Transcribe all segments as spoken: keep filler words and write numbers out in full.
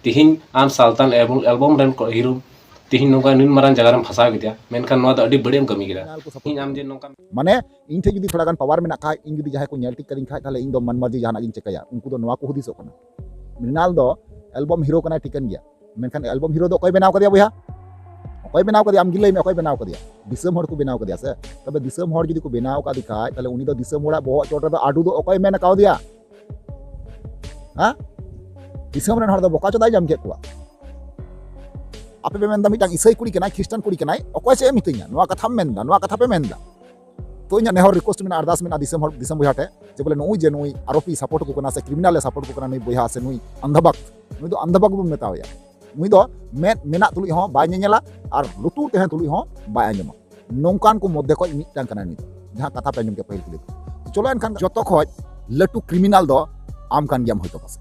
ᱛᱤᱦᱤᱧ ᱟᱢ ᱥᱟᱞᱛᱟᱱ album, album ᱨᱮᱱ ᱠᱚ ᱦᱤᱨᱳ, ᱛᱤᱦᱤᱧ ᱱᱚᱝᱠᱟ ᱱᱩᱱ ᱢᱟᱨᱟᱝ ᱡᱟᱭᱜᱟ ᱨᱮᱢ ᱯᱷᱟᱥᱟᱣ ᱠᱮᱫᱮᱭᱟ, ᱢᱮᱱᱠᱷᱟᱱ ᱱᱚᱣᱟ ᱫᱚ ᱟᱹᱰᱤ ᱵᱟᱹᱲᱤᱡ ᱮᱢ ᱠᱟᱹᱢᱤ ᱠᱮᱫᱟ᱾ ᱛᱤᱦᱤᱧ ᱟᱢ ᱡᱮ ᱱᱚᱝᱠᱟ ᱢᱟᱱᱮ, ᱤᱧ ᱴᱷᱮᱱ ᱡᱩᱫᱤ ᱛᱷᱚᱲᱟ ᱜᱟᱱ ᱯᱟᱣᱟᱨ ᱢᱮᱱᱟᱜ ᱠᱷᱟᱡ, ᱤᱧ ᱡᱩᱫᱤ ᱡᱟᱦᱟᱸᱭ ᱠᱚ ᱧᱮᱞ ᱴᱷᱤᱠ ᱠᱟᱫᱤᱧ ᱠᱷᱟᱡ, ᱛᱟᱦᱞᱮ ᱤᱧ ᱫᱚ ᱢᱟᱱᱢᱟᱨᱡᱤ ᱡᱟᱦᱟᱱᱟᱜ ᱜᱤᱧ ᱪᱮᱠᱟᱭᱟ, ᱩᱱᱠᱩ ᱫᱚ ᱱᱚᱣᱟ ᱠᱚ ᱦᱩᱫᱤᱥᱚᱜ ᱠᱟᱱᱟ᱾ ᱢᱨᱤᱱᱟᱞ ᱫᱚ ᱮᱞᱵᱚᱢ ᱦᱤᱨᱳ ᱠᱟᱱᱟᱭ, ᱴᱷᱤᱠᱟᱹᱱ ᱜᱮᱭᱟ, ᱢᱮᱱᱠᱷᱟᱱ ᱮᱞᱵᱚᱢ ᱦᱤᱨᱳ ᱫᱚ ᱚᱠᱚᱭ ᱵᱮᱱᱟᱣ ᱠᱟᱫᱮᱭᱟ ᱵᱚᱭᱦᱟ? ᱚᱠᱚᱭ ᱵᱮᱱᱟᱣ ᱠᱟᱫᱮᱭᱟ? ᱟᱢ ᱜᱮ ᱞᱟᱹᱭ ᱢᱮ, ᱚᱠᱚᱭ ᱵᱮᱱᱟᱣ ᱠᱟᱫᱮᱭᱟ? ᱫᱤᱥᱚᱢ ᱦᱚᱲ ᱠᱚ ᱵᱮᱱᱟᱣ ᱠᱟᱫᱮᱭᱟ ᱥᱮ? ᱛᱚᱵᱮ ᱫᱤᱥᱚᱢ ᱦᱚᱲ ᱡᱩᱫᱤ ᱠᱚ ᱵᱮᱱᱟᱣ ᱠᱟᱫᱮ ᱠᱷᱟᱡ, ᱛᱟᱦᱞᱮ ᱩᱱᱤ ᱫᱚ ᱫᱤᱥᱚᱢ ᱦᱚᱲᱟᱜ ᱵᱚᱦᱚᱜ ᱪᱚᱴ ᱨᱮᱫᱚ ᱟᱰᱩ ᱫᱚ ᱚᱠᱚᱭ ᱢᱮᱱ ᱠᱟᱣᱫᱮᱭᱟ? ᱦᱮᱸ? ᱫᱤᱥᱚᱢ ᱨᱮᱱ ᱦᱚᱲ ᱫᱚ ᱵᱚᱠᱟ ᱪᱚᱫᱟᱭ ᱡᱟᱢ ᱠᱮᱫ ᱠᱚᱣᱟ᱾ ᱟᱯᱮ ᱯᱮ ᱢᱮᱱᱫᱟ ᱢᱤᱫᱴᱟᱝ ᱤᱥᱟᱹᱭ ᱠᱩᱲᱤ ᱠᱟᱱᱟᱭ, ᱠᱷᱨᱤᱥᱴᱟᱱ ᱠᱩᱲᱤ ᱠᱟᱱᱟᱭ, ᱚᱠᱚᱭ ᱪᱮᱫ ᱮ ᱢᱤᱛᱟᱹᱧᱟ? ᱱᱚᱣᱟ ᱠᱟᱛᱷᱟᱢ ᱢᱮᱱᱫᱟ, ᱱᱚᱣᱟ ᱠᱟᱛᱷᱟ ᱯᱮ ᱢᱮᱱᱫᱟ᱾ ᱛᱚ ᱤᱧᱟᱹᱜ ᱱᱮᱦᱚᱨ, ᱨᱤᱠᱣᱮᱥᱴ ᱢᱮᱱᱟᱜᱼᱟ, ᱟᱨᱫᱟᱥ ᱢᱮᱱᱟᱜᱼᱟ ᱫᱤᱥᱚᱢ ᱦᱚᱲ, ᱫᱤᱥᱚᱢ ᱵᱚᱭᱦᱟ ᱴᱷᱮᱱ, ᱡᱮ ᱵᱚᱞᱮ ᱱᱩᱭ ᱡᱮ ᱱᱩᱭ ᱟᱨᱳᱯᱤ ᱥᱟᱯᱳᱨᱴ ᱟᱠᱚ ᱠᱟᱱᱟ ᱥᱮ ᱠᱨᱤᱢᱤᱱᱟᱞ ᱮ ᱥᱟᱯᱳᱨᱴ ᱟᱠᱚ ᱠᱟᱱᱟ ᱱᱩᱭ ᱵᱚᱭᱦᱟ ᱥᱮ ᱱᱩᱭ ᱟᱱᱫᱷᱟᱵᱟᱠ, ᱱᱩᱭ ᱫᱚ ᱟᱱᱫᱷᱟᱵᱟᱠ ᱵᱚᱱ ᱢᱮᱛᱟᱣᱟᱭᱟ᱾ ᱱᱩᱭ ᱫᱚ ᱢᱮᱫ ᱢᱮᱱᱟᱜ ᱛᱩᱞᱩᱡ ᱦᱚᱸ ᱵᱟᱭ ᱧᱮᱧᱮᱞᱟ ᱟᱨ ᱞᱩᱛᱩᱨ ᱛᱟᱦᱮᱸ ᱛᱩᱞᱩᱡ ᱦᱚᱸ ᱵᱟᱭ ᱟᱸᱡᱚᱢᱟ᱾ ᱱᱚᱝᱠᱟᱱ ᱠᱚ ᱢᱚᱫᱽᱫᱷᱮ ᱠᱷᱚᱱ ᱢᱤᱫᱴᱟᱝ ᱠᱟᱱᱟᱭ ᱱᱩᱭ ᱫᱚ, ᱡᱟᱦᱟᱸ ᱠᱟᱛᱷᱟ ᱯᱮ ᱟᱸᱡᱚᱢ ᱠᱮᱫ ᱯᱟᱹᱦᱤᱞ ᱠᱞᱤᱯ᱾ ᱪᱚᱞᱚ ᱮᱱᱠᱷᱟᱱ ᱡᱚᱛᱚ ᱠᱷᱚᱱ ᱞᱟᱹᱴᱩ ᱠᱨᱤᱢᱤᱱᱟᱞ ᱫᱚ ᱟᱢ ᱠᱟᱱ ᱜᱮᱭᱟᱢ ᱦᱚᱭᱛᱳ ᱯᱟᱥᱮ᱾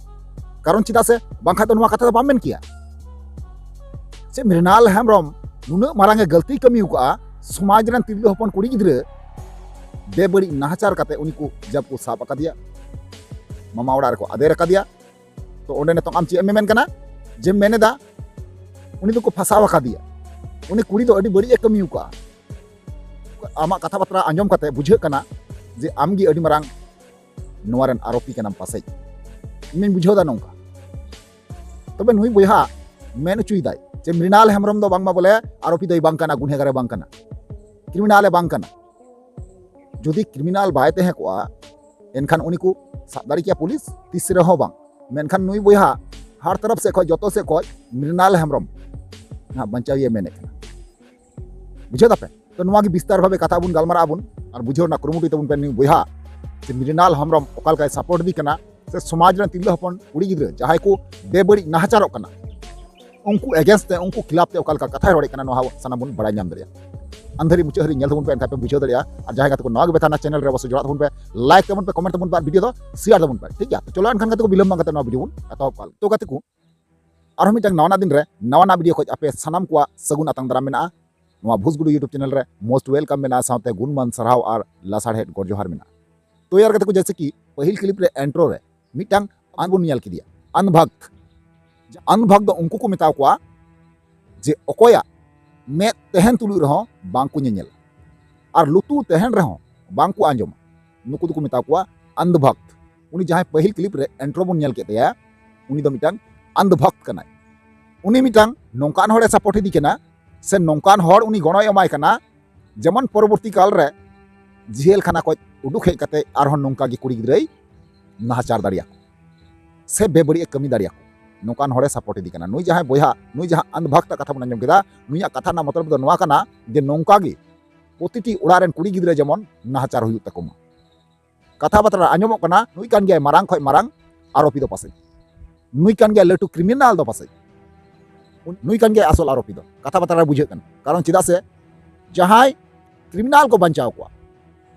ᱠᱟᱨᱚᱱ ᱪᱮᱫᱟᱜ ᱥᱮ ᱵᱟᱝᱠᱷᱟᱱ ᱫᱚ ᱱᱚᱣᱟ ᱠᱟᱛᱷᱟ ᱫᱚ ᱵᱟᱢ ᱢᱮᱱ ᱠᱮᱭᱟ᱾ ᱪᱮᱫ ᱢᱨᱤᱱᱟᱞ ᱦᱮᱢᱵᱨᱚᱢ ᱱᱩᱱᱟᱹᱜ ᱢᱟᱨᱟᱝ ᱮ ᱜᱟᱹᱞᱛᱤ ᱠᱟᱹᱢᱤ ᱟᱠᱟᱫᱼᱟ, ᱥᱚᱢᱟᱡᱽ ᱨᱮᱱ ᱛᱤᱨᱞᱟᱹ ᱦᱚᱯᱚᱱ ᱠᱩᱲᱤ ᱜᱤᱫᱽᱨᱟᱹ ᱵᱮᱵᱟᱹᱲᱤᱡ ᱱᱟᱦᱟᱪᱟᱨ ᱠᱟᱛᱮ ᱩᱱᱤ ᱠᱚ ᱡᱟᱵ ᱠᱚ ᱥᱟᱵ ᱟᱠᱟᱫᱮᱭᱟ, ᱢᱟᱢᱟ ᱚᱲᱟᱜ ᱨᱮᱠᱚ ᱟᱫᱮᱨ ᱟᱠᱟᱫᱮᱭᱟ᱾ ᱛᱚ ᱚᱸᱰᱮ ᱱᱤᱛᱚᱝ ᱟᱢ ᱪᱮᱫ ᱮᱢ ᱢᱮᱢᱮᱱ ᱠᱟᱱᱟ? ᱡᱮᱢ ᱢᱮᱱ ᱮᱫᱟ ᱩᱱᱤ ᱫᱚᱠᱚ ᱯᱷᱟᱸᱥᱟᱣ ᱟᱠᱟᱫᱮᱭᱟ, ᱩᱱᱤ ᱠᱩᱲᱤ ᱫᱚ ᱟᱹᱰᱤ ᱵᱟᱹᱲᱤᱡ ᱮ ᱠᱟᱹᱢᱤ ᱟᱠᱟᱫᱼᱟ᱾ ᱟᱢᱟᱜ ᱠᱟᱛᱷᱟ ᱵᱟᱛᱨᱟ ᱟᱸᱡᱚᱢ ᱠᱟᱛᱮ ᱵᱩᱡᱷᱟᱹᱜ ᱠᱟᱱᱟ ᱡᱮ ᱟᱢ ᱜᱮ ᱟᱹᱰᱤ ᱢᱟᱨᱟᱝ ᱱᱚᱣᱟ ᱨᱮᱱ ᱟᱨᱳᱯᱤ ᱠᱟᱱᱟᱢ ᱯᱟᱥᱮᱡ, ᱤᱧᱤᱧ ᱵᱩᱡᱷᱟᱹᱣ ᱮᱫᱟ ᱱᱚᱝᱠᱟ᱾ ᱛᱚᱵᱮ ᱱᱩᱭ ᱵᱚᱭᱦᱟ ᱢᱮᱱ ᱦᱚᱪᱚᱭᱮᱫᱟᱭ ᱡᱮ ᱢᱨᱤᱱᱟᱞ ᱦᱮᱢᱵᱨᱚᱢ ᱫᱚ ᱵᱟᱝᱢᱟ ᱵᱚᱞᱮ ᱟᱨᱳᱯᱤ ᱫᱚᱭ ᱵᱟᱝ ᱠᱟᱱᱟ, ᱜᱩᱱᱦᱮᱜᱟᱨᱮ ᱵᱟᱝ ᱠᱟᱱᱟ, ᱠᱨᱤᱢᱤᱱᱟᱞᱮ ᱵᱟᱝ ᱠᱟᱱᱟ᱾ ᱡᱩᱫᱤ ᱠᱨᱤᱢᱤᱱᱟᱞ ᱵᱟᱭ ᱛᱟᱦᱮᱸ ᱠᱚᱜᱼᱟ, ᱮᱱᱠᱷᱟᱱ ᱩᱱᱤ ᱠᱚ ᱥᱟᱵ ᱫᱟᱲᱮ ᱠᱮᱭᱟ ᱯᱩᱞᱤᱥ, ᱛᱤᱥ ᱨᱮᱦᱚᱸ ᱵᱟᱝ᱾ ᱢᱮᱱᱠᱷᱟᱱ ᱱᱩᱭ ᱵᱚᱭᱦᱟ ᱦᱟᱨ ᱛᱚᱨᱚᱯ ᱥᱮᱫ ᱠᱷᱚᱱ, ᱡᱚᱛᱚ ᱥᱮᱫ ᱠᱷᱚᱱ ᱢᱨᱤᱱᱟᱞ ᱦᱮᱢᱵᱨᱚᱢ ᱱᱟᱦᱟᱜ ᱵᱟᱧᱪᱟᱣ ᱤᱭᱟᱹ ᱢᱮᱱᱮᱫ ᱠᱟᱱᱟ᱾ ᱵᱩᱡᱷᱟᱹᱣ ᱫᱟᱯᱮ? ᱛᱚ ᱱᱚᱣᱟ ᱜᱮ ᱵᱤᱥᱛᱟᱨ ᱵᱷᱟᱵᱮ ᱠᱟᱛᱷᱟ ᱵᱚᱱ ᱜᱟᱞᱢᱟᱨᱟᱜ ᱟᱵᱚᱱ ᱟᱨ ᱵᱩᱡᱷᱟᱹᱣ ᱨᱮᱱᱟᱜ ᱠᱩᱨᱩᱢᱩᱴᱩᱭ ᱛᱟᱵᱚᱱ ᱯᱮ᱾ ᱱᱩᱭ ᱵᱚᱭᱦᱟ ᱥᱮ ᱢᱨᱤᱱᱟᱞ ᱦᱮᱢᱵᱨᱚᱢ ᱚᱠᱟ ᱞᱮᱠᱟᱭ ᱥᱟᱯᱳᱨᱴ ᱤᱫᱤ ᱠᱟᱱᱟ, ᱥᱮ ᱥᱚᱢᱟᱡᱽ ᱨᱮᱱ ᱛᱤᱨᱞᱟᱹ ᱦᱚᱯᱚᱱ ᱠᱩᱲᱤ ᱜᱤᱫᱽᱨᱟᱹ ᱡᱟᱦᱟᱸᱭ ᱠᱚ ᱵᱮᱵᱟᱹᱲᱤᱡ ᱱᱟᱦᱟᱪᱟᱨᱚᱜ ᱠᱟᱱᱟ, ᱩᱱᱠᱩ ᱮᱜᱮᱱᱥᱴ ᱛᱮ, ᱩᱱᱠᱩ ᱠᱷᱤᱞᱟᱯ ᱛᱮ ᱚᱠᱟ ᱞᱮᱠᱟ ᱠᱟᱛᱷᱟᱭ ᱨᱚᱲᱮᱫ ᱠᱟᱱᱟ, ᱱᱚᱣᱟ ᱦᱚᱸ ᱥᱟᱱᱟᱢ ᱵᱚᱱ ᱵᱟᱲᱟᱭ ᱧᱟᱢ ᱫᱟᱲᱮᱭᱟᱜᱼᱟ᱾ ᱟᱱᱫᱷᱟᱹᱨᱤ ᱢᱩᱪᱟᱹᱫ ᱦᱟᱹᱨᱤᱡ ᱧᱮᱞ ᱛᱟᱵᱚᱱ ᱯᱮ, ᱮᱱᱠᱷᱟᱱ ᱯᱮ ᱵᱩᱡᱷᱟᱹᱣ ᱫᱟᱲᱮᱭᱟᱜᱼᱟ᱾ ᱟᱨ ᱡᱟᱦᱟᱸᱭ ᱜᱟᱛᱮ ᱠᱚ ᱱᱚᱣᱟ ᱜᱮ ᱯᱮ ᱛᱟᱦᱮᱱᱟ ᱪᱮᱱᱮᱞ ᱨᱮ, ᱚᱵᱚᱥᱥᱳᱭ ᱡᱚᱲᱟᱣ ᱛᱟᱵᱚᱱ ᱯᱮ, ᱞᱟᱭᱤᱠ ᱛᱟᱵᱚᱱ ᱯᱮ, ᱠᱚᱢᱮᱱᱴ ᱛᱟᱵᱚᱱ ᱯᱮ, ᱟᱨ ᱵᱷᱤᱰᱤᱭᱳ ᱫᱚ ᱥᱮᱭᱟᱨ ᱛᱟᱵᱚᱱ ᱯᱮ, ᱴᱷᱤᱠ ᱜᱮᱭᱟ? ᱛᱚ ᱪᱚᱞᱚ ᱮᱱᱠᱷᱟᱱ ᱜᱟᱛᱮ ᱠᱚ, ᱵᱤᱞᱚᱢ ᱵᱟᱝ ᱠᱟᱛᱮ ᱱᱚᱣᱟ ᱵᱷᱤᱰᱤᱭᱳ ᱵᱚᱱ ᱮᱛᱚᱦᱚᱵ ᱠᱟᱜᱼᱟ᱾ ᱛᱚ ᱜᱟᱛᱮ ᱠᱚ, ᱟᱨᱦᱚᱸ ᱢᱤᱫᱴᱟᱝ ᱱᱟᱣᱟᱱᱟᱜ ᱫᱤᱱ ᱨᱮ ᱱᱟᱣᱟᱱᱟᱜ ᱵᱷᱤᱰᱤᱭᱳ ᱠᱷᱚᱡ ᱟᱯᱮ ᱥᱟᱱᱟᱢ ᱠᱚᱣᱟᱜ ᱥᱟᱹᱜᱩᱱ ᱟᱛᱟᱝ ᱫᱟᱨᱟᱢ ᱢᱮᱱᱟᱜᱼᱟ᱾ ᱱᱚᱣᱟ ᱵᱷᱩᱥᱜᱩᱰᱩ YouTube ᱪᱮᱱᱮᱞ ᱨᱮ most welcome ᱢᱮᱱᱟᱜᱼᱟ, ᱥᱟᱶᱛᱮ ᱜᱩᱱᱢᱟᱱ ᱥᱟᱨᱦᱟᱣ ᱟᱨ ᱞᱟᱥᱟᱲᱦᱮᱫ ᱜᱚᱰ ᱡᱚᱦᱟᱨ ᱢᱮᱱᱟᱜᱼᱟ᱾ ᱛᱚ ᱭᱟᱨ ᱜᱟᱛᱮ ᱠᱚ, ᱡᱮᱭᱥᱮ ᱠᱤ ᱯᱟᱹᱦᱤᱞ ᱠᱞᱤᱯ ᱨᱮ ᱮᱱᱴᱨᱳ ᱨᱮ ᱢᱤᱫᱴᱟᱝ ᱟᱱ ᱵᱚᱱ ᱧᱮᱞ ᱠᱮᱫᱮᱭᱟ, ᱟᱱᱵᱷᱟᱜᱽ᱾ ᱟᱱᱫᱷᱵᱷᱟᱜᱽ ᱫᱚ ᱩᱱᱠᱩ ᱠᱚ ᱢᱮᱛᱟ ᱠᱚᱣᱟ ᱡᱮ ᱚᱠᱚᱭᱟᱜ ᱢᱮᱫ ᱛᱟᱦᱮᱱ ᱛᱩᱞᱩᱡ ᱨᱮᱦᱚᱸ ᱵᱟᱝ ᱠᱚ ᱧᱮᱧᱮᱞᱟ ᱟᱨ ᱞᱩᱛᱩᱨ ᱛᱟᱦᱮᱱ ᱨᱮᱦᱚᱸ ᱵᱟᱝ ᱠᱚ ᱟᱸᱡᱚᱢᱟ᱾ ᱱᱩᱠᱩ ᱫᱚᱠᱚ ᱢᱮᱛᱟ ᱠᱚᱣᱟ ᱟᱱᱫᱷᱵᱷᱟᱜᱽ᱾ ᱩᱱᱤ ᱡᱟᱦᱟᱸᱭ ᱯᱟᱹᱦᱤᱞ ᱠᱞᱤᱯ ᱨᱮ ᱮᱱᱴᱨᱳ ᱵᱚᱱ ᱧᱮᱞ ᱠᱮᱫ ᱛᱟᱭᱟ, ᱩᱱᱤ ᱫᱚ ᱢᱤᱫᱴᱟᱝ ᱟᱱᱫᱷᱵᱷᱟᱜᱽ ᱠᱟᱱᱟᱭ᱾ ᱩᱱᱤ ᱢᱤᱫᱴᱟᱝ ᱱᱚᱝᱠᱟᱱ ᱦᱚᱲᱮ ᱥᱟᱯᱳᱨᱴ ᱤᱫᱤ ᱠᱟᱱᱟ ᱥᱮ ᱱᱚᱝᱠᱟᱱ ᱦᱚᱲ ᱩᱱᱤ ᱜᱚᱲᱚᱭ ᱮᱢᱟᱭ ᱠᱟᱱᱟ, ᱡᱮᱢᱚᱱ ᱯᱚᱨᱚᱵᱚᱨᱛᱤ ᱠᱟᱞ ᱨᱮ ᱡᱮᱞ ᱠᱷᱟᱱᱟ ᱠᱷᱚᱱ ᱩᱰᱩᱠ ᱦᱮᱡ ᱠᱟᱛᱮ ᱟᱨᱦᱚᱸ ᱱᱚᱝᱠᱟ ᱜᱮ ᱠᱩᱲᱤ ᱜᱤᱫᱽᱨᱟᱹᱭ ᱱᱟᱦᱟᱪᱟᱨ ᱫᱟᱲᱮᱭᱟᱠᱚ ᱥᱮ ᱵᱮᱵᱟᱹᱲᱤᱡ ᱮ ᱠᱟᱹᱢᱤ ᱫᱟᱲᱮᱭᱟᱠᱚ᱾ ᱱᱚᱝᱠᱟᱱ ᱦᱚᱲᱮ ᱥᱟᱯᱳᱨᱴ ᱤᱫᱤ ᱠᱟᱱᱟ᱾ ᱱᱩᱭ ᱡᱟᱦᱟᱸᱭ ᱵᱚᱭᱦᱟ, ᱱᱩᱭ ᱡᱟᱦᱟᱸ ᱟᱱᱫᱷᱵᱷᱟᱜᱽ ᱛᱟᱜ ᱠᱟᱛᱷᱟ ᱵᱚᱱ ᱟᱸᱡᱚᱢ ᱠᱮᱫᱟ, ᱱᱩᱭᱟᱜ ᱠᱟᱛᱷᱟ ᱨᱮᱱᱟᱜ ᱢᱚᱛᱞᱚᱵ ᱫᱚ ᱱᱚᱣᱟ ᱠᱟᱱᱟ ᱡᱮ ᱱᱚᱝᱠᱟ ᱜᱮ ᱯᱨᱚᱛᱤᱴᱤ ᱚᱲᱟᱜ ᱨᱮᱱ ᱠᱩᱲᱤ ᱜᱤᱫᱽᱨᱟᱹ ᱡᱮᱢᱚᱱ ᱱᱟᱦᱟᱪᱟᱨ ᱦᱩᱭᱩᱜ ᱛᱟᱠᱚ ᱢᱟ᱾ ᱠᱟᱛᱷᱟ ᱵᱟᱛᱨᱟ ᱟᱸᱡᱚᱢᱚᱜ ᱠᱟᱱᱟ, ᱱᱩᱭ ᱠᱟᱱ ᱜᱮᱭᱟᱭ ᱢᱟᱨᱟᱝ ᱠᱷᱚᱡ ᱢᱟᱨᱟᱝ ᱟᱨᱳᱯᱤ ᱫᱚ ᱯᱟᱥᱮᱡ, ᱱᱩᱭ ᱠᱟᱱ ᱜᱮᱭᱟᱭ ᱞᱟᱹᱴᱩ ᱠᱨᱤᱢᱤᱱᱟᱞ ᱫᱚ ᱯᱟᱥᱮᱡ, ᱱᱩᱭ ᱠᱟᱱ ᱜᱮᱭᱟᱭ ᱟᱥᱚᱞ ᱟᱨᱳᱯᱤ ᱫᱚ᱾ ᱠᱟᱛᱷᱟ ᱵᱟᱛᱨᱟ ᱨᱮ ᱵᱩᱡᱷᱟᱹᱜ ᱠᱟᱱᱟ᱾ ᱠᱟᱨᱚᱱ ᱪᱮᱫᱟᱜ ᱥᱮ ᱡᱟᱦᱟᱸᱭ ᱠᱨᱤᱢᱤᱱᱟᱞ ᱠᱚ ᱵᱟᱧᱪᱟᱣ ᱠᱚᱣᱟ,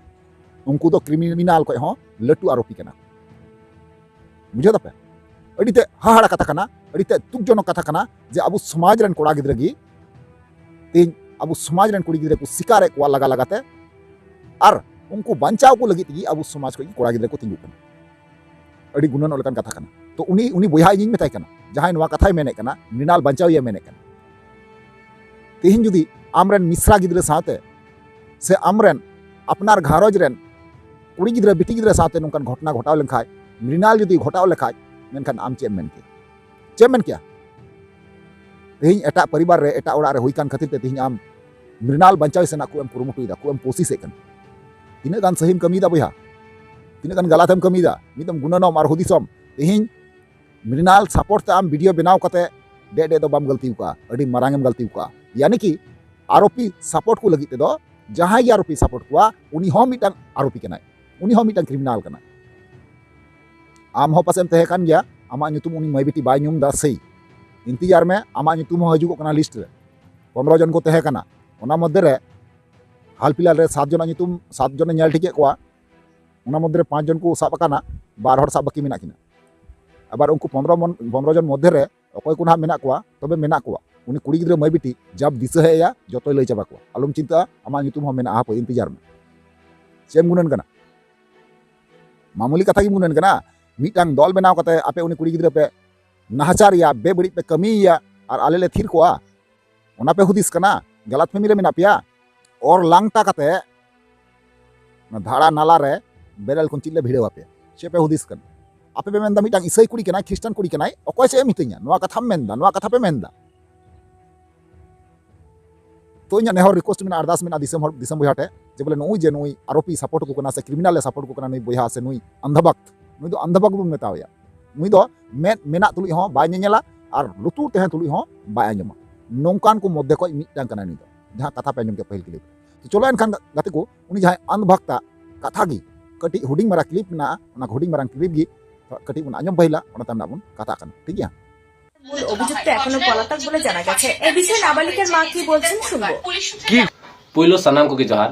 ᱩᱱᱠᱩ ᱫᱚ ᱠᱨᱤᱢᱤᱱᱟᱞ ᱠᱷᱚᱡ ᱦᱚᱸ ᱞᱟᱹᱴᱩ ᱟᱨᱳᱯᱤ ᱠᱟᱱᱟ᱾ ᱵᱩᱡᱷᱟᱹᱣ ᱫᱟᱯᱮ? ᱟᱹᱰᱤ ᱛᱮ ᱦᱟᱦᱟᱲᱟ ᱠᱟᱛᱷᱟ ᱠᱟᱱᱟ, ᱟᱹᱰᱤ ᱛᱮ ᱫᱩᱠᱡᱚᱱᱚᱠ ᱠᱟᱛᱷᱟ ᱠᱟᱱᱟ ᱡᱮ ᱟᱵᱚ ᱥᱚᱢᱟᱡᱽ ᱨᱮᱱ ᱠᱚᱲᱟ ᱜᱤᱫᱽᱨᱟᱹ ᱜᱮ ᱛᱮᱦᱮᱧ ᱟᱵᱚ ᱥᱚᱢᱟᱡᱽ ᱨᱮᱱ ᱠᱩᱲᱤ ᱜᱤᱫᱽᱨᱟᱹ ᱠᱚ ᱥᱤᱠᱟᱨᱮᱫ ᱠᱚᱣᱟ ᱞᱟᱜᱟ ᱞᱟᱜᱟᱛᱮ, ᱟᱨ ᱩᱱᱠᱩ ᱵᱟᱧᱪᱟᱣ ᱠᱚ ᱞᱟᱹᱜᱤᱫ ᱛᱮᱜᱮ ᱟᱵᱚ ᱥᱚᱢᱟᱡᱽ ᱠᱷᱚᱱ ᱜᱮ ᱠᱚᱲᱟ ᱜᱤᱫᱽᱨᱟᱹ ᱠᱚ ᱛᱤᱸᱜᱩᱜ ᱠᱟᱱᱟ᱾ ᱟᱹᱰᱤ ᱜᱩᱱᱟᱹᱱᱚᱜ ᱞᱮᱠᱟᱱ ᱠᱟᱛᱷᱟ ᱠᱟᱱᱟ᱾ ᱛᱚ ᱩᱱᱤ, ᱩᱱᱤ ᱵᱚᱭᱦᱟ ᱤᱧᱤᱧ ᱢᱮᱛᱟᱭ ᱠᱟᱱᱟ, ᱡᱟᱦᱟᱸᱭ ᱱᱚᱣᱟ ᱠᱟᱛᱷᱟᱭ ᱢᱮᱱᱮᱫ ᱠᱟᱱᱟ, ᱢᱨᱤᱱᱟᱞ ᱵᱟᱧᱪᱟᱣ ᱮᱭᱟ ᱢᱮᱱᱮᱫ ᱠᱟᱱᱟ, ᱛᱮᱦᱮᱧ ᱡᱩᱫᱤ ᱟᱢᱨᱮᱱ ᱢᱤᱥᱨᱟ ᱜᱤᱫᱽᱨᱟᱹ ᱥᱟᱶᱛᱮ ᱥᱮ ᱟᱢᱨᱮᱱ ᱟᱯᱱᱟᱨ ᱜᱷᱟᱨᱚᱸᱡᱽ ᱨᱮᱱ ᱠᱩᱲᱤ ᱜᱤᱫᱽᱨᱟᱹ ᱵᱤᱴᱤ ᱜᱤᱫᱽᱨᱟᱹ ᱥᱟᱶᱛᱮ ᱱᱚᱝᱠᱟᱱ ᱜᱷᱚᱴᱚᱱᱟ ᱜᱷᱚᱴᱟᱣ ᱞᱮᱱᱠᱷᱟᱡ, ᱢᱨᱤᱱᱟᱞ ᱡᱩᱫᱤ ᱜᱷᱚᱴᱟᱣ ᱞᱮᱠᱷᱟᱡ, ᱢᱮᱱᱠᱷᱟᱱ ᱟᱢ ᱪᱮᱫ ᱮᱢ ᱢᱮᱱ ᱠᱮᱭᱟ? ᱪᱮᱫ ᱮᱢ ᱢᱮᱱ ᱠᱮᱭᱟ? ᱛᱮᱦᱮᱧ ᱮᱴᱟᱜ ᱯᱚᱨᱤᱵᱟᱨ ᱨᱮ, ᱮᱴᱟᱜ ᱚᱲᱟᱜ ᱨᱮ ᱦᱩᱭ ᱠᱟᱱ ᱠᱷᱟᱹᱛᱤᱨ ᱛᱮ ᱛᱮᱦᱮᱧ ᱟᱢ ᱢᱨᱤᱱᱟᱞ ᱵᱟᱧᱪᱟᱣ ᱥᱮᱱᱟᱜ ᱠᱷᱩᱵ ᱮᱢ ᱠᱩᱨᱩᱢᱩᱴᱩᱭᱮᱫᱟ, ᱠᱷᱩᱵ ᱮᱢ ᱠᱳᱥᱤᱥᱮᱫ ᱠᱟᱱᱟ᱾ ᱛᱤᱱᱟᱹᱜ ᱜᱟᱱ ᱥᱟᱹᱦᱤᱢ ᱠᱟᱹᱢᱤᱭᱮᱫᱟ ᱵᱚᱭᱦᱟ? ᱛᱤᱱᱟᱹᱜ ᱜᱟᱱ ᱜᱟᱞᱟᱛ ᱮᱢ ᱠᱟᱹᱢᱤᱭᱮᱫᱟ? ᱢᱤᱫ ᱫᱚᱢ ᱜᱩᱱᱟᱹᱱᱚᱢ ᱟᱨ ᱦᱩᱫᱤᱥᱚᱢ᱾ ᱛᱮᱦᱮᱧ ᱢᱨᱤᱱᱟᱞ ᱥᱟᱯᱳᱨᱴ ᱛᱮ ᱟᱢ ᱵᱷᱤᱰᱤᱭᱳ ᱵᱮᱱᱟᱣ ᱠᱟᱛᱮ ᱰᱮ ᱰᱮ ᱫᱚ ᱵᱟᱢ ᱜᱟᱹᱞᱛᱤ ᱟᱠᱟᱫᱼᱟ, ᱟᱹᱰᱤ ᱢᱟᱨᱟᱝ ᱮᱢ ᱜᱟᱹᱞᱛᱤ ᱟᱠᱟᱫᱼᱟ᱾ ᱭᱟᱱᱤ ᱠᱤ ᱟᱨᱳᱯᱤ ᱥᱟᱯᱳᱨᱴ ᱠᱚ ᱞᱟᱹᱜᱤᱫ ᱛᱮᱫᱚ ᱡᱟᱦᱟᱸᱭ ᱜᱮ ᱟᱨᱳᱯᱤ ᱥᱟᱯᱳᱨᱴ ᱠᱚᱣᱟ, ᱩᱱᱤ ᱦᱚᱸ ᱢᱤᱫᱴᱟᱝ ᱟᱨᱳᱯᱤ ᱠᱟᱱᱟᱭ, ᱩᱱᱤ ᱦᱚᱸ ᱢᱤᱫᱴᱟᱝ ᱠᱨᱤᱢᱤᱱᱟᱞ ᱠᱟᱱᱟᱭ᱾ ᱟᱢ ᱦᱚᱸ ᱯᱟᱥᱮᱢ ᱛᱟᱦᱮᱸ ᱠᱟᱱ ᱜᱮᱭᱟ, ᱟᱢᱟᱜ ᱧᱩᱛᱩᱢ ᱩᱱᱤ ᱢᱟᱹᱭ ᱵᱤᱴᱤ ᱵᱟᱭ ᱧᱩᱢ ᱮᱫᱟ ᱥᱮᱭ᱾ ᱤᱱᱛᱮᱡᱟᱨ ᱢᱮ, ᱟᱢᱟᱜ ᱧᱩᱛᱩᱢ ᱦᱚᱸ ᱦᱤᱡᱩᱜᱚᱜ ᱠᱟᱱᱟ ᱞᱤᱥᱴ ᱨᱮ᱾ ᱯᱚᱱᱨᱚ ᱡᱚᱱ ᱠᱚ ᱛᱟᱦᱮᱸ ᱠᱟᱱᱟ, ᱚᱱᱟ ᱢᱚᱫᱽᱫᱷᱮ ᱨᱮ ᱦᱟᱞ ᱯᱷᱤᱞᱦᱟᱞ ᱨᱮ ᱥᱟᱛ ᱡᱚᱱᱟᱜ ᱧᱩᱛᱩᱢ, ᱥᱟᱛ ᱡᱚᱱᱮ ᱧᱮᱞ ᱴᱷᱤᱠᱮᱫ ᱠᱚᱣᱟ, ᱚᱱᱟ ᱢᱚᱫᱽᱫᱷᱮ ᱨᱮ ᱯᱟᱸᱪ ᱡᱚᱱ ᱠᱚ ᱥᱟᱵ ᱟᱠᱟᱱᱟ, ᱵᱟᱨ ᱦᱚᱲ ᱥᱟᱵ ᱵᱟᱹᱠᱤ ᱢᱮᱱᱟᱜ ᱠᱤᱱᱟ᱾ ᱟᱵᱟᱨ ᱩᱱᱠᱩ ᱯᱚᱱᱨᱚ ᱢᱚᱱ-, ᱯᱚᱱᱨᱚ ᱡᱚᱱ ᱢᱚᱫᱽᱫᱷᱮ ᱨᱮ ᱚᱠᱚᱭ ᱠᱚ ᱱᱟᱦᱟᱜ ᱢᱮᱱᱟᱜ ᱠᱚᱣᱟ, ᱛᱚᱵᱮ ᱢᱮᱱᱟᱜ ᱠᱚᱣᱟ, ᱩᱱᱤ ᱠᱩᱲᱤ ᱜᱤᱫᱽᱨᱟᱹ ᱢᱟᱹᱭ ᱵᱤᱴᱤ ᱡᱟᱵ ᱫᱤᱥᱟᱹ ᱦᱮᱡ ᱟᱭᱟ, ᱡᱚᱛᱚᱭ ᱞᱟᱹᱭ ᱪᱟᱵᱟ ᱠᱚᱣᱟ᱾ ᱟᱞᱚᱢ ᱪᱤᱱᱛᱟᱹᱜᱼᱟ, ᱟᱢᱟᱜ ᱧᱩᱛᱩᱢ ᱦᱚᱸ ᱢᱮᱱᱟᱜᱼᱟ, ᱦᱟᱯᱳᱭ ᱤᱱᱛᱮᱡᱟᱨ ᱢᱮ᱾ ᱪᱮᱫ ᱮᱢ ᱜᱩᱱᱟᱹᱱ ᱠᱟᱱᱟ? ᱢᱟᱢᱩᱞᱤ ᱠᱟᱛᱷᱟ ᱜᱮᱢ ᱜᱩᱱᱟᱹᱱ ᱠᱟᱱᱟ? ᱢᱤᱫᱴᱟᱝ ᱫᱚᱞ ᱵᱮᱱᱟᱣ ᱠᱟᱛᱮ ᱟᱯᱮ ᱩᱱᱤ ᱠᱩᱲᱤ ᱜᱤᱫᱽᱨᱟᱹ ᱯᱮ ᱱᱟᱦᱟᱪᱟᱨᱮᱭᱟ, ᱵᱮᱵᱟᱹᱲᱤᱡ ᱯᱮ ᱠᱟᱹᱢᱤᱭᱮᱭᱟ, ᱟᱨ ᱟᱞᱮ ᱞᱮ ᱛᱷᱤᱨ ᱠᱚᱜᱼᱟ? ᱚᱱᱟ ᱯᱮ ᱦᱩᱫᱤᱥ ᱠᱟᱱᱟ? ᱜᱟᱞᱟᱛ ᱯᱷᱮᱢᱤ ᱨᱮ ᱢᱮᱱᱟᱜ ᱯᱮᱭᱟ? ᱚᱨ ᱞᱟᱝᱴᱟ ᱠᱟᱛᱮ ᱚᱱᱟ ᱫᱷᱟᱲᱟ ᱱᱟᱞᱟ ᱨᱮ ᱵᱮᱨᱮᱞ ᱠᱷᱚᱱ ᱪᱮᱫ ᱞᱮ ᱵᱷᱤᱲᱟᱹᱣ ᱟᱯᱮᱭᱟ? ᱪᱮᱫ ᱯᱮ ᱦᱩᱫᱤᱥ ᱠᱟᱱᱟ? ᱟᱯᱮ ᱯᱮ ᱢᱮᱱᱫᱟ ᱢᱤᱫᱴᱟᱝ ᱤᱥᱟᱹᱭ ᱠᱩᱲᱤ ᱠᱟᱱᱟᱭ, ᱠᱷᱨᱤᱥᱴᱟᱱ ᱠᱩᱲᱤ ᱠᱟᱱᱟᱭ, ᱚᱠᱚᱭ ᱪᱮᱫ ᱮ ᱢᱤᱛᱟᱹᱧᱟ? ᱱᱚᱣᱟ ᱠᱟᱛᱷᱟᱢ ᱢᱮᱱᱫᱟ, ᱱᱚᱣᱟ ᱠᱟᱛᱷᱟ ᱯᱮ ᱢᱮᱱᱫᱟ᱾ ᱛᱚ ᱤᱧᱟᱹᱜ ᱱᱮᱦᱚᱨ, ᱨᱤᱠᱩᱭᱮᱥᱴ ᱢᱮᱱᱟᱜᱼᱟ, ᱟᱨᱫᱟᱥ ᱢᱮᱱᱟᱜᱼᱟ ᱫᱤᱥᱚᱢ ᱦᱚᱲ, ᱫᱤᱥᱚᱢ ᱵᱚᱭᱦᱟ ᱴᱷᱮᱱ, ᱡᱮ ᱵᱚᱞᱮ ᱱᱩᱭ ᱡᱮ ᱱᱩᱭ ᱟᱨᱳᱯᱤ ᱥᱟᱯᱳᱨᱴ ᱟᱠᱚ ᱠᱟᱱᱟ ᱥᱮ ᱠᱨᱤᱢᱤᱱᱟᱞ ᱮ ᱥᱟᱯᱳᱨᱴ ᱟᱠᱚ ᱠᱟᱱᱟ, ᱱᱩᱭ ᱵᱚᱭᱦᱟ ᱥᱮ ᱱᱩᱭ ᱟᱱᱫᱷᱟᱵᱷᱟᱠᱛ, ᱱᱩᱭ ᱫᱚ ᱟᱱᱫᱷᱟᱵᱷᱟᱠᱛ ᱵᱚᱱ ᱢᱮᱛᱟᱣᱟᱭᱟ᱾ ᱱᱩᱭ ᱫᱚ ᱢᱮᱫ ᱢᱮᱱᱟᱜ ᱛᱩᱞᱩᱡ ᱦᱚᱸ ᱵᱟᱭ ᱧᱮᱧᱮᱞᱟ ᱟᱨ ᱞᱩᱛᱩᱨ ᱛᱟᱦᱮᱸ ᱛᱩᱞᱩᱡ ᱦᱚᱸ ᱵᱟᱭ ᱟᱸᱡᱚᱢᱟ᱾ ᱱᱚᱝᱠᱟᱱ ᱠᱚ ᱢᱚᱫᱽᱫᱷᱮ ᱠᱷᱚᱱ ᱢᱤᱫᱴᱟᱝ ᱠᱟᱱᱟᱭ ᱱᱩᱭ ᱫᱚ, ᱡᱟᱦᱟᱸ ᱠᱟᱛᱷᱟ ᱯᱮ ᱟᱸᱡᱚᱢ ᱠᱮᱫ ᱯᱟᱹᱦᱤᱞ ᱠᱞᱤᱯ᱾ ᱛᱚ ᱪᱚᱞᱚ ᱮᱱᱠᱷᱟᱱ ᱜᱟᱛᱮ ᱠᱚ, ᱩᱱᱤ ᱡᱟᱦᱟᱸᱭ ᱟᱱᱫᱷᱟᱵᱷᱟᱠᱛᱟ ᱠᱟᱛᱷᱟ ᱜᱮ ᱠᱟᱹᱴᱤᱡ ᱦᱩᱰᱤᱧ ᱢᱟᱨᱟᱝ ᱠᱞᱤᱯ ᱢᱮᱱᱟᱜᱼᱟ, ᱚᱱᱟ ᱦᱩᱰᱤᱧ ᱢᱟᱨᱟᱝ ᱠᱞᱤᱯ ᱜᱮ ᱠᱟᱹᱴᱤᱡ ᱵᱚᱱ ᱟᱸᱡᱚᱢ ᱯᱟᱹᱦᱤᱞᱟ, ᱚᱱᱟ ᱛᱟᱭᱚᱢ ᱱᱟᱜ ᱵᱚᱱ ᱠᱟᱛᱷᱟᱜ ᱠᱟᱱᱟ, ᱴᱷᱤᱠ ᱜᱮᱭᱟ? মূল অভিযুক্ত এখনো পলাতক বলে জানা গেছে। এ বিষয়ে নাবালিকার মা কি বলছেন, শুনবো। ᱠᱤ ᱯᱩᱭᱞᱩ ᱥᱟᱱᱟᱢ ᱠᱚᱜᱮ ᱡᱚᱦᱟᱨ᱾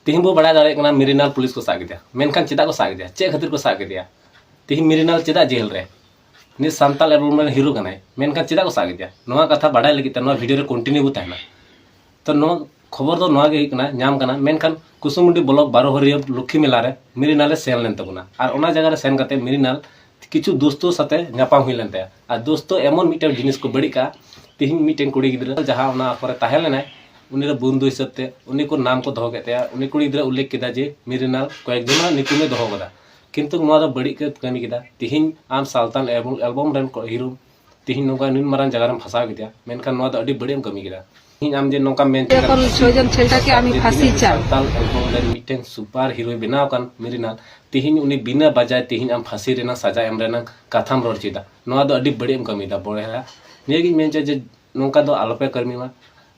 ᱛᱤᱦᱤᱧ ᱵᱚ ᱵᱟᱲᱟᱭ ᱫᱟᱲᱮᱭᱟᱜ ᱠᱟᱱᱟ ᱢᱤᱨᱤᱱᱟᱞ ᱯᱩᱞᱤᱥ ᱠᱚ ᱥᱟᱵ ᱠᱮᱫᱮᱭᱟ᱾ ᱢᱮᱱᱠᱷᱟᱱ ᱪᱮᱫᱟᱜ ᱠᱚ ᱥᱟᱵ ᱠᱮᱫᱮᱭᱟ? ᱪᱮᱫ ᱠᱷᱟᱹᱛᱤᱨ ᱠᱚ ᱥᱟᱵ ᱠᱮᱫᱮᱭᱟ? ᱛᱤᱦᱤᱧ ᱢᱤᱨᱤᱱᱟᱞ ᱪᱮᱫᱟᱜ ᱡᱮᱞ ᱨᱮ? ᱱᱤᱛ ᱥᱟᱱᱛᱟᱞ ᱮᱞᱵᱟᱢ ᱨᱮᱱ ᱦᱤᱨᱳ ᱠᱟᱱᱟᱭ, ᱢᱮᱱᱠᱷᱟᱱ ᱪᱮᱫᱟᱜ ᱠᱚ ᱥᱟᱵ ᱠᱮᱫᱮᱭᱟ? ᱱᱚᱣᱟ ᱠᱟᱛᱷᱟ ᱵᱟᱰᱟᱭ ᱞᱟᱹᱜᱤᱫ ᱛᱮ ᱱᱚᱣᱟ ᱵᱷᱤᱰᱤᱭᱳ ᱨᱮ ᱠᱚᱱᱴᱤᱱᱤᱭᱩ ᱵᱚ ᱛᱟᱦᱮᱱᱟ᱾ ᱛᱚ ᱱᱚᱣᱟ ᱠᱷᱚᱵᱚᱨ ᱫᱚ ᱱᱚᱣᱟ ᱜᱮ ᱦᱩᱭᱩᱜ ᱠᱟᱱᱟ, ᱧᱟᱢ ᱠᱟᱱᱟ, ᱢᱮᱱᱠᱷᱟᱱ ᱠᱩᱥᱩᱢᱩᱱᱰᱤ ᱵᱞᱚᱠ ᱵᱟᱨᱚ ᱦᱟᱹᱨᱭᱟᱹ ᱞᱚᱠᱠᱷᱤ ᱢᱮᱞᱟ ᱨᱮ ᱢᱤᱨᱤᱱᱟᱞ ᱮ ᱥᱮᱱ ᱞᱮᱱ ᱛᱟᱵᱚᱱᱟ᱾ ᱟᱨ ᱚᱱᱟ ᱡᱟᱭᱜᱟ ᱨᱮ ᱥᱮᱱ ᱠᱟᱛᱮ ᱢᱤᱨᱤᱱᱟᱞ ᱠᱤᱪᱷᱩ ᱫᱳᱥᱛᱚ ᱥᱟᱛᱮ ᱧᱟᱯᱟᱢ ᱦᱩᱭ ᱞᱮᱱ ᱛᱟᱭᱟ᱾ ᱟᱨ ᱫᱳᱥᱛᱚ ᱮᱢᱚᱱ ᱢᱤᱫᱴᱮᱱ ᱡᱤᱱᱤᱥ ᱠᱚ ᱵᱟᱹᱲᱤᱡ ᱠᱟᱜᱼᱟ, ᱛᱤᱦᱤᱧ ᱢᱤᱫᱴᱮᱱ ᱠᱩᱲᱤ ᱜᱤᱫᱽᱨᱟᱹ ᱡᱟᱦᱟᱸ ᱚᱱᱟ ᱠᱚᱨᱮ ᱛᱟᱦᱮᱸ ᱞᱮᱱᱟᱭ, ᱩᱱᱤ ᱨᱮ ᱵᱚᱱᱫᱷᱩ ᱦᱤᱥᱟᱹᱵ ᱛᱮ ᱩᱱᱤ ᱠᱚ ᱱᱟᱢ ᱠᱚ ᱫᱚᱦᱚ ᱠᱮᱫ ᱛᱟᱭᱟ᱾ ᱩᱱᱤ ᱠᱩᱲᱤ ᱜᱤᱫᱽᱨᱟᱹ ᱩᱞᱞᱮᱠᱷ ᱠᱮᱫᱟ ᱡᱮ ᱢᱤᱨᱤᱱᱟᱞ ᱠᱚᱭᱮᱠ ᱡᱚᱱᱟᱜ ᱧᱩᱛᱩᱢᱮ ᱫᱚᱦᱚ ᱠᱟᱫᱟ, ᱠᱤᱱᱛᱩ ᱱᱚᱣᱟ ᱫᱚ ᱵᱟᱹᱲᱤᱡ ᱠᱚ ᱠᱟᱹᱢᱤ ᱠᱮᱫᱟ᱾ ᱛᱤᱦᱤᱧ ᱟᱢ ᱥᱟᱱᱛᱟᱞ ᱮᱞᱵᱚᱢ ᱨᱮᱱ ᱦᱤᱨᱳ ᱛᱤᱦᱤᱧ ᱱᱚᱝᱠᱟ ᱱᱩᱱ ᱢᱟᱨᱟᱝ ᱡᱟᱭᱜᱟ ᱨᱮᱢ ᱯᱷᱟᱸᱥᱟᱣ ᱠᱮᱫᱮᱭᱟ, ᱢᱮᱱᱠᱷᱟᱱ ᱱᱚᱣᱟ ᱫᱚ ᱟᱹᱰᱤ ᱵᱟᱹᱲᱤᱡ ᱮᱢ ᱠᱟᱹᱢᱤ ᱠᱮᱫᱟ᱾ ᱛᱤᱦᱤᱧ ᱟᱢ ᱡᱮ ᱱᱚᱝᱠᱟᱢ ᱢᱮᱱ ᱦᱚᱪᱚᱭᱮᱫ ᱠᱟᱱᱟ, ᱮᱨᱯᱚᱨ ᱪᱷᱚᱭ ᱡᱚᱱ ᱪᱷᱮᱞᱴᱟকে আমি ফাঁসি চাই। ᱥᱟᱱᱛᱟᱞ ᱮᱞᱵᱚᱢ ᱨᱮᱱ ᱢᱤᱫᱴᱮᱱ ᱥᱩᱯᱟᱨ ᱦᱤᱨᱳᱭ ᱵᱮᱱᱟᱣ ᱟᱠᱟᱱ ᱢᱤᱨᱤᱱᱟᱞ, ᱛᱤᱦᱤᱧ ᱩᱱᱤ ᱵᱤᱱᱟᱹ ᱵᱟᱡᱟᱭ ᱛᱤᱦᱤᱧ ᱟᱢ ᱯᱷᱟᱸᱥᱤ ᱨᱮᱱᱟᱜ ᱥᱟᱡᱟ ᱮᱢ ᱨᱮᱱᱟᱜ ᱠᱟᱛᱷᱟᱢ ᱨᱚᱲ ᱦᱚᱪᱚᱭᱮᱫᱟ᱾ ᱱᱚᱣᱟ ᱫᱚ ᱟᱹᱰᱤ ᱵᱟᱹᱲᱤᱡ ᱮᱢ ᱠᱟᱹᱢᱤᱭᱮᱫᱟ ᱵᱚᱭᱦᱟ᱾ ᱱᱤᱭᱟᱹᱜᱤᱧ ᱢᱮᱱ ᱦᱚᱪᱚᱭᱟ ᱡᱮ ᱱᱚᱝᱠᱟ ᱫᱚ ᱟᱞᱚᱯᱮ ᱠᱟᱹᱢᱤ ᱢᱟ,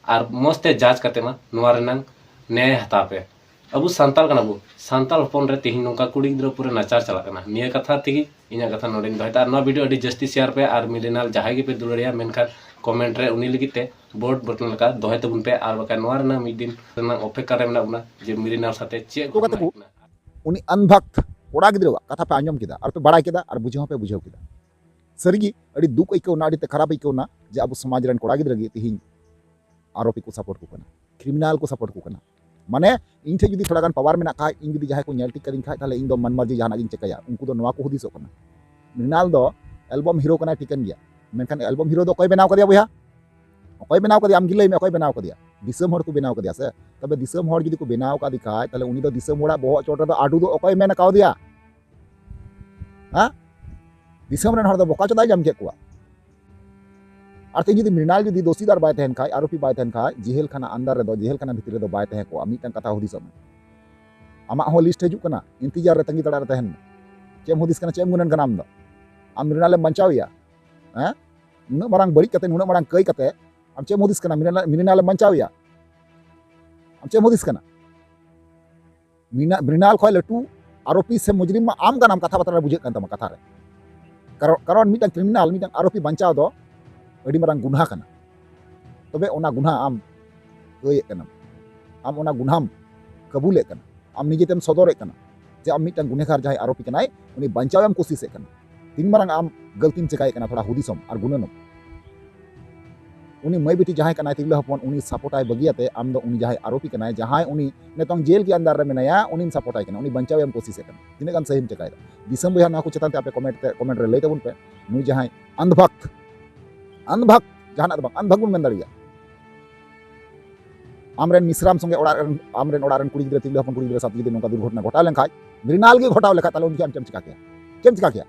ᱟᱨ ᱢᱚᱸᱡᱽ ᱛᱮ ᱡᱟᱡᱽ ᱠᱟᱛᱮ ᱢᱟ ᱱᱚᱣᱟ ᱨᱮᱱᱟᱝ ᱱᱮᱭᱟᱭ ᱦᱟᱛᱟᱣ ᱯᱮ᱾ ᱟᱵᱚ ᱥᱟᱱᱛᱟᱲ ᱠᱟᱱᱟ ᱵᱚ, ᱥᱟᱱᱛᱟᱲ ᱦᱚᱯᱚᱱ ᱨᱮ ᱛᱤᱦᱤᱧ ᱱᱚᱝᱠᱟ ᱠᱩᱲᱤ ᱜᱤᱫᱽᱨᱟᱹ ᱩᱯᱚᱨ ᱨᱮ ᱱᱟᱪᱟᱨ ᱪᱟᱞᱟᱜ ᱠᱟᱱᱟ᱾ ᱱᱤᱭᱟᱹ ᱠᱟᱛᱷᱟ ᱛᱮᱜᱮ ᱤᱧᱟᱹᱜ ᱠᱟᱛᱷᱟ ᱱᱚᱰᱮᱧ ᱫᱚᱦᱚᱭᱮᱫᱟ᱾ ᱟᱨ ᱱᱚᱣᱟ ᱵᱷᱤᱰᱤᱭᱳ ᱟᱹᱰᱤ ᱡᱟᱹᱥᱛᱤ ᱥᱮᱭᱟᱨ ᱯᱮ, ᱟᱨ ᱢᱤᱨᱤᱱᱟᱞ ᱡᱟᱦᱟᱸᱭ ᱜᱮᱯᱮ ᱫᱩᱞᱟᱹᱲᱮᱭᱟ, ᱢᱮᱱᱠᱷᱟᱱ ᱠᱚᱢᱮᱱᱴ ᱨᱮ ᱩᱱᱤ ᱞᱟᱹᱜᱤᱫ ᱛᱮ ᱵᱷᱳᱴ ᱵᱚᱴᱚᱱ ᱞᱮᱠᱟ ᱫᱚᱦᱚᱭ ᱛᱟᱵᱚᱱ ᱯᱮ᱾ ᱟᱨ ᱵᱟᱠᱷᱟᱱ ᱱᱚᱣᱟ ᱨᱮᱱᱟᱜ ᱢᱤᱫ ᱫᱤᱱ ᱨᱮᱱᱟᱜ ᱚᱯᱮᱠᱠᱷᱟ ᱨᱮ ᱢᱮᱱᱟᱜ ᱵᱚᱱᱟ ᱡᱮ ᱢᱤᱨᱤᱱᱟᱞ ᱥᱟᱛᱮ ᱪᱮᱫ ᱛᱚ ᱜᱟᱛᱮ ᱠᱚ, ᱜᱷᱚᱴᱚᱱᱟ ᱜᱷᱚᱴᱱᱟ᱾ ᱩᱱᱤ ᱟᱱᱫᱷᱟᱵᱷᱟᱠᱛ ᱠᱚᱲᱟ ᱜᱤᱫᱽᱨᱟᱹᱣᱟᱜ ᱠᱟᱛᱷᱟ ᱯᱮ ᱟᱸᱡᱚᱢ ᱠᱮᱫᱟ ᱟᱨ ᱯᱮ ᱵᱟᱲᱟᱭ ᱠᱮᱫᱟ ᱟᱨ ᱵᱩᱡᱷᱟᱹᱣ ᱦᱚᱸᱯᱮ ᱵᱩᱡᱷᱟᱹᱣ ᱠᱮᱫᱟ᱾ ᱥᱟᱹᱨᱤᱜᱮ ᱟᱹᱰᱤ ᱫᱩᱠ ᱟᱹᱭᱠᱟᱹᱣ ᱮᱱᱟ, ᱟᱹᱰᱤ ᱛᱮ ᱠᱷᱟᱨᱟᱯ ᱟᱹᱭᱠᱟᱹᱣ ᱮᱱᱟ ᱡᱮ ᱟᱵᱚ ᱥᱚᱢᱟᱡᱽ ᱨᱮᱱ ᱠᱚᱲᱟ ᱜᱤᱫᱽᱨᱟᱹ ᱜᱮ ᱛᱤᱦᱤᱧ ᱟᱨᱳᱯᱤ ᱠᱚ ᱥᱟᱯᱳᱨᱴ ᱠᱚ ᱠᱟᱱᱟ, ᱠᱨᱤᱢᱤᱱᱟᱞ ᱠᱚ ᱥᱟᱯᱳᱨᱴ ᱠᱚ ᱠᱟᱱᱟ᱾ ᱢᱟᱱᱮ ᱤᱧ ᱴᱷᱮᱡ ᱡᱩᱫᱤ ᱛᱷᱚᱲᱟ ᱜᱟᱱ ᱯᱟᱣᱟᱨ ᱢᱮᱱᱟᱜ ᱠᱷᱟᱡ, ᱤᱧ ᱡᱩᱫᱤ ᱡᱟᱦᱟᱸᱭ ᱠᱚ ᱧᱮᱞ ᱴᱷᱤᱠ ᱠᱟᱫᱤᱧ ᱠᱷᱟᱡ, ᱛᱟᱦᱞᱮ ᱤᱧ ᱫᱚ ᱢᱟᱱ ᱢᱟᱨᱡᱤ ᱡᱟᱦᱟᱱᱟᱜ ᱜᱤᱧ ᱪᱤᱠᱟᱹᱭᱟ᱾ ᱩᱱᱠᱩ ᱫᱚ ᱱᱚᱣᱟ ᱠᱚ ᱦᱩᱫᱤᱥᱚᱜ ᱠᱟᱱᱟ᱾ ᱢᱨᱤᱱᱟᱞ ᱫᱚ ᱮᱞᱵᱟᱢ ᱦᱤᱨᱳ ᱠᱟᱱᱟᱭ, ᱴᱷᱤᱠᱟᱹᱱ ᱜᱮᱭᱟ, ᱢᱮᱱᱠᱷᱟᱱ ᱮᱞᱵᱟᱢ ᱦᱤᱨᱳ ᱫᱚ ᱚᱠᱚᱭ ᱵᱮᱱᱟᱣ ᱠᱟᱫᱮᱭᱟ ᱵᱚᱭᱦᱟ? ᱚᱠᱚᱭ ᱵᱮᱱᱟᱣ ᱠᱟᱫᱮᱭᱟ? ᱟᱢ ᱜᱮ ᱞᱟᱹᱭ ᱢᱮ, ᱚᱠᱚᱭ ᱵᱮᱱᱟᱣ ᱠᱟᱫᱮᱭᱟ? ᱫᱤᱥᱚᱢ ᱦᱚᱲ ᱠᱚ ᱵᱮᱱᱟᱣ ᱠᱟᱫᱮᱭᱟ ᱥᱮ? ᱛᱚᱵᱮ ᱫᱤᱥᱚᱢ ᱦᱚᱲ ᱡᱩᱫᱤ ᱠᱚ ᱵᱮᱱᱟᱣ ᱠᱟᱫᱮ ᱠᱷᱟᱡ, ᱛᱟᱦᱞᱮ ᱩᱱᱤ ᱫᱚ ᱫᱤᱥᱚᱢ ᱦᱚᱲᱟᱜ ᱵᱚᱦᱚᱜ ᱪᱚᱴ ᱨᱮᱫᱚ ᱟᱰᱩ ᱫᱚ ᱚᱠᱚᱭ ᱢᱮᱱ ᱠᱟᱣᱫᱮᱭᱟ? ᱦᱮᱸ? ᱫᱤᱥᱚᱢ ᱨᱮᱱ ᱦᱚᱲ ᱫᱚ ᱵᱚᱠᱟ ᱪᱚᱫᱟᱭ ᱡᱟᱢ ᱠᱮᱫ ᱠᱚᱣᱟ᱾ ᱟᱨ ᱛᱮᱦᱮᱧ ᱡᱩᱫᱤ ᱢᱨᱤᱱᱟᱞ ᱡᱩᱫᱤ ᱫᱳᱥᱤᱫᱟᱨ ᱵᱟᱭ ᱛᱟᱦᱮᱱ ᱠᱷᱟᱡ, ᱟᱨᱳᱯᱤ ᱵᱟᱭ ᱛᱟᱦᱮᱱ ᱠᱷᱟᱡ, ᱡᱮᱦᱮᱞ ᱠᱷᱟᱱᱟ ᱟᱱᱫᱟᱨ ᱨᱮᱫᱚ, ᱡᱮᱦᱮᱞ ᱠᱷᱟᱱᱟ ᱵᱷᱤᱛᱨᱤ ᱨᱮᱫᱚ ᱵᱟᱭ ᱛᱟᱦᱮᱸ ᱠᱚᱜᱼᱟ᱾ ᱢᱤᱫᱴᱟᱝ ᱠᱟᱛᱷᱟ ᱦᱩᱫᱤᱥᱚᱜ ᱢᱮ᱾ ᱟᱢᱟᱜ ᱦᱚᱸ ᱞᱤᱥᱴ ᱦᱤᱡᱩᱜ ᱠᱟᱱᱟ, ᱤᱱᱛᱤᱡᱟᱨ ᱨᱮ, ᱛᱟᱺᱜᱤ ᱛᱟᱲᱟᱜ ᱨᱮ ᱛᱟᱦᱮᱱ ᱢᱮ᱾ ᱪᱮᱫ ᱮᱢ ᱦᱩᱫᱤᱥ ᱠᱟᱱᱟ, ᱪᱮᱫ ᱮᱢ ᱜᱩᱱᱟᱹᱱ ᱠᱟᱱᱟ ᱟᱢ ᱫᱚ? ᱟᱢ ᱢᱨᱤᱱᱟᱞᱮᱢ ᱵᱟᱧᱪᱟᱣ ᱮᱭᱟ? ᱦᱮᱸ? ᱱᱩᱱᱟᱹᱜ ᱢᱟᱨᱟᱝ ᱵᱟᱹᱲᱤᱡ ᱠᱟᱛᱮ, ᱱᱩᱱᱟᱹᱜ ᱢᱟᱨᱟᱝ ᱠᱟᱹᱭ ᱠᱟᱛᱮ, ᱟᱢ ᱪᱮᱫ ᱮᱢ ᱦᱩᱫᱤᱥ ᱠᱟᱱᱟ? ᱢᱨᱤᱱᱟᱞ, ᱢᱨᱤᱱᱟᱞᱮᱢ ᱵᱟᱧᱪᱟᱣ ᱮᱭᱟ? ᱟᱢ ᱪᱮᱫ ᱮᱢ ᱦᱩᱫᱤᱥ ᱠᱟᱱᱟ? ᱢᱨᱤᱱᱟ-, ᱢᱨᱤᱱᱟᱞ ᱠᱷᱚᱱ ᱞᱟᱹᱴᱩ ᱟᱨᱳᱯᱤ ᱥᱮ ᱢᱩᱡᱨᱤᱢ ᱢᱟ ᱟᱢ ᱠᱟᱱᱟᱢ, ᱠᱟᱛᱷᱟ ᱵᱟᱛᱨᱟ ᱨᱮ ᱵᱩᱡᱷᱟᱹᱜ ᱠᱟᱱ ᱛᱟᱢᱟ ᱠᱟᱛᱷᱟ ᱨᱮ᱾ ᱠᱟᱨᱚ-, ᱠᱟᱨᱚᱱ ᱢᱤᱫᱴᱟᱝ ᱠᱨᱤᱢᱤᱱᱟᱞ, ᱢᱤᱫᱴᱟᱝ ᱟᱨᱳᱯᱤ ᱵᱟᱧᱪᱟᱣ ᱫᱚ ᱟᱹᱰᱤ ᱢᱟᱨᱟᱝ ᱜᱩᱱᱦᱟ ᱠᱟᱱᱟ᱾ ᱛᱚᱵᱮ ᱚᱱᱟ ᱜᱩᱱᱦᱟ ᱟᱢ ᱠᱟᱹᱭᱮᱫ ᱠᱟᱱᱟᱢ, ᱟᱢ ᱚᱱᱟ ᱜᱩᱱᱦᱟᱢ ᱠᱟᱹᱵᱩᱞᱮᱫ ᱠᱟᱱᱟ, ᱟᱢ ᱱᱤᱡᱮᱛᱮᱢ ᱥᱚᱫᱚᱨᱮᱫ ᱠᱟᱱᱟ ᱡᱮ ᱟᱢ ᱢᱤᱫᱴᱟᱝ ᱜᱩᱱᱮᱜᱟᱨ ᱡᱟᱦᱟᱸᱭ ᱟᱨᱳᱯᱤ ᱠᱟᱱᱟᱭ, ᱩᱱᱤ ᱵᱟᱧᱪᱟᱣ ᱮᱢ ᱠᱳᱥᱤᱥᱮᱫ ᱠᱟᱱᱟ᱾ ᱛᱤᱱ ᱢᱟᱨᱟᱝ ᱟᱢ ᱜᱟᱹᱞᱛᱤᱢ ᱪᱮᱠᱟᱭᱮᱫ ᱠᱟᱱᱟ, ᱛᱷᱚᱲᱟ ᱦᱩᱫᱤᱥᱚᱢ ᱟᱨ ᱜᱩᱱᱟᱹᱱᱚᱢ᱾ ᱩᱱᱤ ᱢᱟᱹᱭ ᱵᱤᱴᱤ ᱡᱟᱦᱟᱸᱭ ᱠᱟᱱᱟᱭ, ᱛᱤᱨᱞᱟᱹ ᱦᱚᱯᱚᱱ, ᱩᱱᱤ ᱥᱟᱯᱳᱨᱴᱟᱭ ᱵᱟᱹᱜᱤᱭᱟᱛᱮ ᱟᱢ ᱫᱚ ᱩᱱᱤ ᱡᱟᱦᱟᱸᱭ ᱟᱨᱳᱯᱤ ᱠᱟᱱᱟᱭ, ᱡᱟᱦᱟᱸᱭ ᱩᱱᱤ ᱱᱤᱛᱚᱝ ᱡᱮᱞ ᱜᱮ ᱟᱱᱰᱟᱨ ᱨᱮ ᱢᱮᱱᱟᱭᱟ, ᱩᱱᱤᱢ ᱥᱟᱯᱳᱨᱴᱟᱭ ᱠᱟᱱᱟ, ᱩᱱᱤ ᱵᱟᱧᱪᱟᱣ ᱮᱢ ᱠᱳᱥᱤᱥᱮᱫ ᱠᱟᱱᱟ᱾ ᱛᱤᱱᱟᱹᱜ ᱜᱟᱱ ᱥᱟᱹᱦᱤᱢ ᱪᱮᱠᱟᱭᱮᱫᱟ? ᱫᱤᱥᱚᱢ ᱵᱚᱭᱦᱟ, ᱱᱚᱣᱟ ᱠᱚ ᱪᱮᱛᱟᱱ ᱛᱮ ᱟᱯᱮ ᱠᱚᱢᱮᱱᱴ ᱛᱮ, ᱠᱚᱢᱮᱱᱴ ᱨᱮ ᱞᱟᱹᱭ ᱛᱟᱵᱚᱱ ᱯᱮ᱾ ᱱᱩᱭ ᱡᱟᱦᱟᱸᱭ ᱟᱱᱫᱷᱵᱷᱟᱠ, ᱟᱱᱫᱷᱵᱷᱟᱠ, ᱡᱟᱦᱟᱱᱟᱜ ᱫᱚ ᱵᱟᱝ, ᱟᱱᱫᱷᱵᱷᱟᱠ ᱵᱚᱱ ᱢᱮᱱ ᱫᱟᱲᱮᱭᱟᱜᱼᱟ᱾ ᱟᱢᱨᱮᱱ ᱢᱤᱥᱨᱟᱢ ᱥᱚᱸᱜᱮ ᱚᱲᱟᱜ ᱨᱮᱱ, ᱟᱢᱨᱮᱱ ᱚᱲᱟᱜ ᱨᱮᱱ ᱠᱩᱲᱤ ᱜᱤᱫᱽᱨᱟᱹ, ᱛᱤᱨᱞᱟᱹ ᱦᱚᱯᱚᱱ ᱠᱩᱲᱤ ᱜᱤᱫᱽᱨᱟᱹ ᱥᱟᱶᱛᱮ ᱡᱩᱫᱤ ᱱᱚᱝᱠᱟ ᱫᱩᱨᱜᱷᱚᱴᱚᱱᱟ ᱜᱷᱚᱴᱟᱣ ᱞᱮᱱᱠᱷᱟᱡ, ᱢᱨᱤᱱᱟᱞ ᱜᱮ ᱜᱷᱚᱴᱟᱣ ᱞᱮᱠᱷᱟᱡ, ᱛᱟᱦᱞᱮ ᱩᱱᱤ ᱟᱢ ᱪᱮᱫ ᱮᱢ ᱪᱤᱠᱟ ᱠᱮᱭᱟ? ᱪᱮᱫ ᱮᱢ ᱪᱤᱠᱟ ᱠᱮᱭᱟ?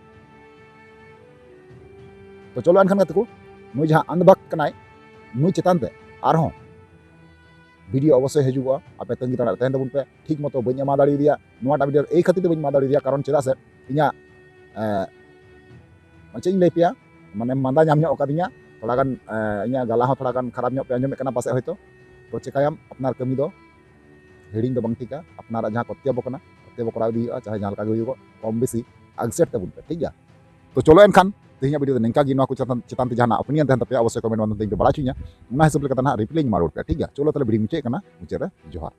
ᱛᱚ ᱪᱚᱞᱚ ᱮᱱᱠᱷᱟᱱ ᱜᱟᱛᱮ ᱠᱚ, ᱱᱩᱭ ᱡᱟᱦᱟᱸ ᱟᱱᱫᱷᱵᱷᱟᱠ ᱠᱟᱱᱟᱭ, ᱱᱩᱭ ᱪᱮᱛᱟᱱ ᱛᱮ ᱟᱨᱦᱚᱸ ᱵᱷᱤᱰᱤᱭᱳ ᱚᱵᱚᱥᱥᱳᱭ ᱦᱤᱡᱩᱜᱚᱜᱼᱟ, ᱟᱯᱮ ᱛᱟᱺᱜᱤ ᱛᱟᱲᱟᱜ ᱨᱮ ᱛᱟᱦᱮᱱ ᱛᱟᱵᱚᱱ ᱯᱮ᱾ ᱴᱷᱤᱠ ᱢᱚᱛᱚ ᱵᱟᱹᱧ ᱮᱢᱟ ᱫᱟᱲᱮᱭᱟᱫᱮᱭᱟ, ᱱᱚᱣᱟᱴᱟᱜ ᱵᱷᱤᱰᱤᱭᱳ ᱮᱭ ᱠᱷᱟᱹᱛᱤᱨ ᱛᱮ ᱵᱟᱹᱧ ᱮᱢᱟ ᱫᱟᱲᱮᱭᱟᱫᱮᱭᱟ, ᱠᱟᱨᱚᱱ ᱪᱮᱫᱟᱜ ᱥᱮ ᱤᱧᱟᱹᱜ, ᱮ, ᱪᱮᱫ ᱤᱧ ᱞᱟᱹᱭ ᱯᱮᱭᱟ, ᱢᱟᱱᱮ ᱢᱟᱸᱫᱟ ᱧᱟᱢ ᱧᱚᱜ ᱠᱟᱫᱤᱧᱟ ᱛᱷᱚᱲᱟ ᱜᱟᱱ, ᱮ, ᱤᱧᱟᱹᱜ ᱜᱟᱞᱟ ᱦᱚᱸ ᱛᱷᱚᱲᱟ ᱜᱟᱱ ᱠᱷᱟᱨᱟᱯ ᱧᱚᱜ ᱯᱮ ᱟᱸᱡᱚᱢᱮᱫ ᱠᱟᱱᱟ ᱯᱟᱥᱮᱡ ᱦᱚᱭᱛᱳ᱾ ᱛᱚ ᱪᱮᱠᱟᱭᱟᱢ, ᱟᱯᱱᱟᱨ ᱠᱟᱹᱢᱤ ᱫᱚ ᱦᱤᱲᱤᱧ ᱫᱚ ᱵᱟᱝ ᱴᱷᱤᱠᱟ, ᱟᱯᱱᱟᱨᱟᱜ ᱡᱟᱦᱟᱸ ᱠᱚᱨᱛᱚᱵᱵᱚ ᱠᱟᱱᱟ, ᱠᱚᱨᱛᱚᱵᱵᱚ ᱠᱚᱨᱟᱣ ᱤᱫᱤ ᱦᱩᱭᱩᱜᱼᱟ, ᱪᱟᱦᱮ ᱡᱟᱦᱟᱸ ᱞᱮᱠᱟ ᱜᱮ ᱦᱩᱭᱩᱜᱚᱜ, ᱠᱚᱢ ᱵᱮᱥᱤ ᱟᱜᱽᱥᱮᱴ ᱛᱟᱵᱚᱱ ᱯᱮ, ᱴᱷᱤᱠ ᱜᱮᱭᱟ? ᱛᱚ ᱪᱚᱞᱚ ᱮᱱᱠᱷᱟᱱ ᱛᱮᱦᱮᱧᱟᱜ ᱵᱷᱤᱰᱤᱭᱳ ᱫᱚ ᱱᱤᱝᱠᱟ ᱜᱮ, ᱱᱚᱣᱟ ᱠᱚ ᱪᱮᱛᱟᱱ, ᱪᱮᱛᱟᱱ ᱛᱮ ᱡᱟᱦᱟᱱᱟᱜ ᱚᱯᱤᱱᱤᱭᱚᱱ ᱛᱟᱦᱮᱱ ᱛᱟᱯᱮᱭᱟ ᱚᱵᱚᱥᱥᱳᱭ ᱠᱚᱢᱮᱱᱴ ᱢᱟᱫᱽᱫᱷᱚᱢ ᱛᱮ ᱤᱧ ᱯᱮ ᱵᱟᱲᱟᱭ ᱦᱚᱪᱚᱧᱟ, ᱚᱱᱟ ᱦᱤᱥᱟᱹᱵ ᱞᱮᱠᱟᱛᱮ ᱱᱟᱦᱟᱜ ᱨᱤᱯᱞᱟᱭ ᱤᱧ ᱮᱢᱟ ᱨᱩᱣᱟᱹᱲ ᱯᱮᱭᱟ, ᱴᱷᱤᱠ ᱜᱮᱭᱟ? ᱪᱚᱞᱚ ᱛᱟᱦᱞᱮ ᱵᱷᱤᱰᱤᱭᱳ ᱢᱩᱪᱟᱹᱫ ᱠᱟᱱᱟ, ᱢᱩᱪᱟᱹᱫ ᱨᱮ ᱡᱚᱦᱟᱨ᱾